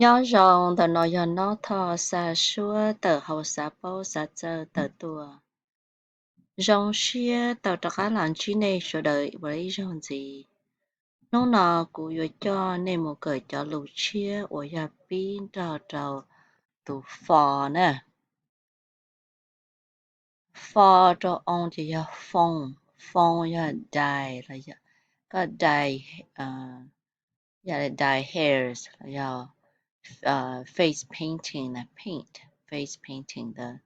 Nyob zoo, ntawm no yog Nob Thoj xa suab tawm hauv xav paub xav txawj tawm tuaj. Zoo siab tau rov qab los ntsib nej sawv daws ua ib zaug ntxiv. Hnub no kuv yuav coj nej mus kawm cov lus tshiab uas yog pib nrog rau tus for na. For rau oo ces yog foos, foos yog dye los yog koj dye, yog dye hairs los yog face painting na, paint, face painting ntawd.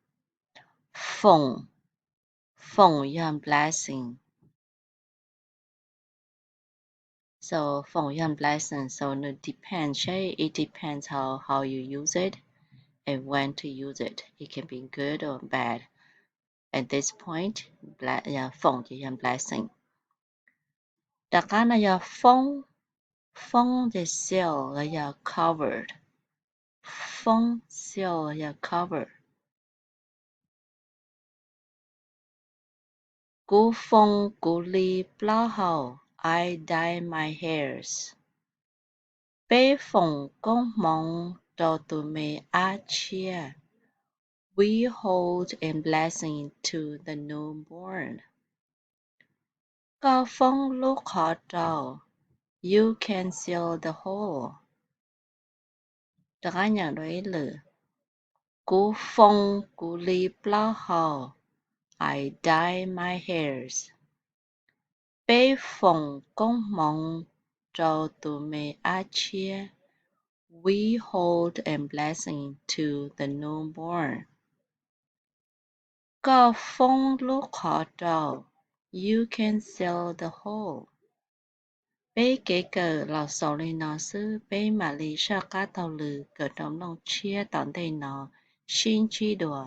Foos, foos yog blessing. So foos yog blessing, so nws depends, it depends how how you use it and when to use it. It can be good or bad. At this point, foos ces yog blessing. Rov qab no yog foob, foob ces seal los yog covered. Foob, seal los yog covered. Kuv foos kuv li plaub hau, I dye my hairs. Peb foom koob hmoov rau tus me ab tshiab. We hold a blessing to the newborn. Koj foob lub qhov rau, you can seal the hole. Rov qab nyeem dua ib lwm. Kuv foos kuv li plaub hau, I dye my hairs. Peb foom koob hmoov rau tus me ab tshiab. We hold a blessing to the newborn. Koj foob lub qhov rau, you can seal the hole. Peb kev kawm los xaus li no xwb, peb mam li saj qab taug lw kawm rau nplooj tshiab tom ntej no, sib ntsib dua.